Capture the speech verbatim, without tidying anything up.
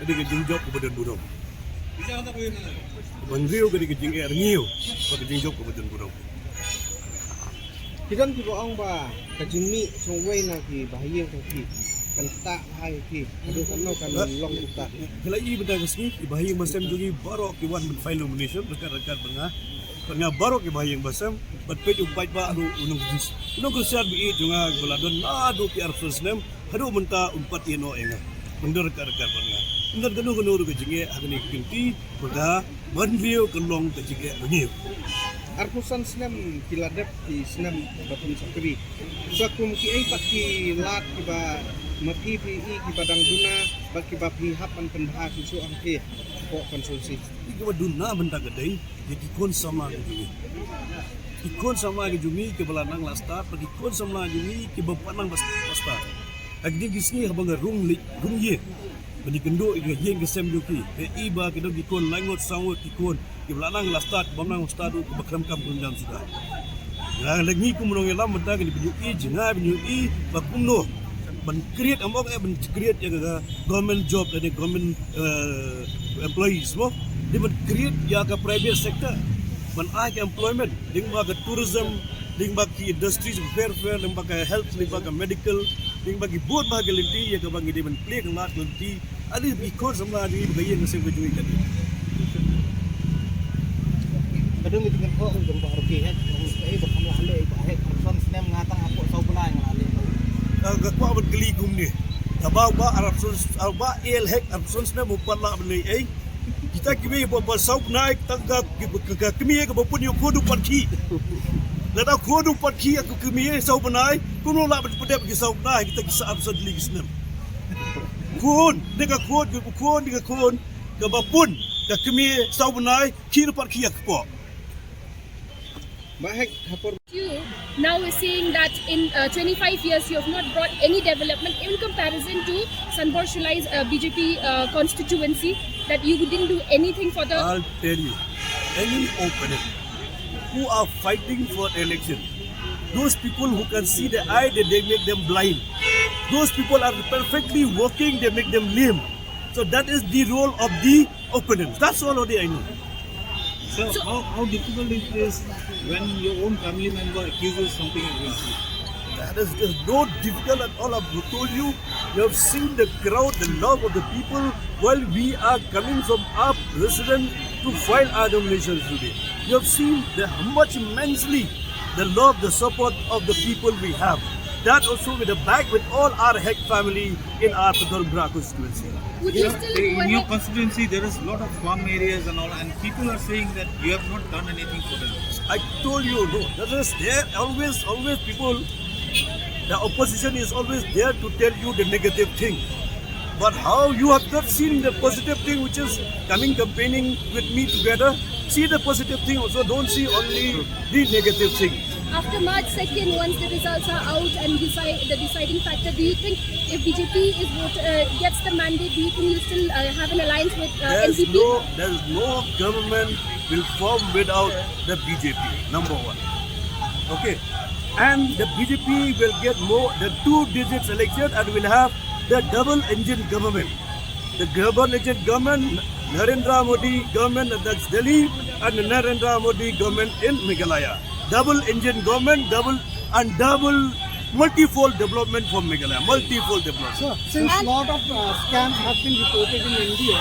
Ka dei ka jingjop kaba don burom. Ka bynriew ka dei ka jingeh rngiew bad ka jingjop kaba don burom. Ki don kiba ong ba ka jingmih jong uwei na ki bahaïing jong ki kan ktah bha ïa ki. Haduh katno kan long kumta? Ki la ïohi mynta ka sngi, ki bahaïing basem jong ngi baroh ki wan ban file nomination ryngkat ryngkat bad nga. Bad nga baroh ki bahaïing basem, bad peit u paidbah ruh u nongkyrshan, u nongkyrshan ba ïeit jong nga ba la don naduh ki arphew snem haduh mynta, um pat ïehnoh ïa nga. Ban don ryngkat ryngkat bad nga. Ym don kano kano ruh ka jingeh ha kane ka kynti, bad ka bynriew ka long ka jingeh rngiew. Arphew san snem ki la dep ki snem ba pynshakri. Sa kum kiei pat ki lad kiba ma phi phi i kiba dang duna bad kiba phi hap ban pynbha shuh shuh hangtei hapoh constituency? Ki kiba duna mynta ka dei ïa ki khun samla ka jong ngi. Ki khun samla ka jong ngi kiba la nang la stad, bad ki khun samla ka jong ngi kiba pat nang ba stad. Ha kine ki sngi haba nga rung leit rung ïing ban ïakynduh ïa ka ïing ka sem jong ki, nga i ba ki don ki khun lai ngut saw ngut ki khun kiba la nang la stad, bym nang stad ruh kiba khlem kam khlem jam suda. Nga la ngi kum u nongïalam mynta kane ban ïohi, jong nga ban ïohi ba kumno ban create, ym ong eh ban create ïa ka government job lane government, eh, employees mo. Dei ban create ïa ka private sector, ban ai ka employment lyngba ka tourism, lyngba ki industries bapher bapher, lyngba ka health, lyngba ka medical, lyngba ki bun bah ki lynti ïa kaba ngi dei ban plie ka lad ka lynti. Adi ki khun samla jong ngi ba ka ïing ka sem ka jong ngi ka dei. Ka dang ngi tyngen ko jong ba ruki hek, jong ka ei ba kam la leh ba hek arphew san snem, nga tang hapoh saw bnai nga la leh. Ka, ka kwah ban kylli kumne. Kaba ba arphew san, ba el hek arphew san snem u pat lah ban leh ei. Kita kiwei ba, ba saw bnai tang ka, ka, ka kmie kaba pun ïa u khun u pat khih. Lada khun u pat khih ïa ka kmie saw bnai, kumno lah ban pyndep ki saw bnai kita ki sa arphew san tylli ki snem. Khun, ne ka khun, ka khun, ne ka khun kaba pun ka kmie saw bnai, khih u pat khih ïa ka kpoh. Ba hek ha por You now is saying that in, uh, twenty-five years you have not brought any development in comparison to Sanbor Shullai's, uh, B J P, uh, constituency, that you didn't do anything for the I'll tell you, any opponent who are fighting for election, those people who can see the eye, they, they make them blind. Those people are perfectly working, they make them lame. So that is the role of the opponents. That's all only I know. Sir, so how, how difficult it is when your own family member accuses something against you? That is, is not difficult at all. I've told you, you have seen the crowd, the love of the people. While we are coming from our residence to file our nominations today, you have seen the, how much immensely the love, the support of the people we have. That also with the back with all our Hek family in our Paderborn constituency. Would you still go ahead? In your constituency, there is a lot of farm areas and all, and people are saying that you have not done anything for them. I told you, no. That is there always, always people, the opposition is always there to tell you the negative thing. But how you have not seen the positive thing which is coming campaigning with me together? See the positive thing also, don't see only the negative thing. After March second, once the results are out and decide, the deciding factor, do you think if B J P is vote, uh, gets the mandate, do you think you still, uh, have an alliance with, uh, There's N P P? No, there's no government will form without the B J P, number one. Okay. And the B J P will get more than two digits election and will have the double engine government. The double engine government, Narendra Modi government at Delhi and the Narendra Modi government in Meghalaya. Double engine government, double and double multifold development for Meghalaya. Multifold development. Sir, since a lot of, uh, scams have been reported in N D A,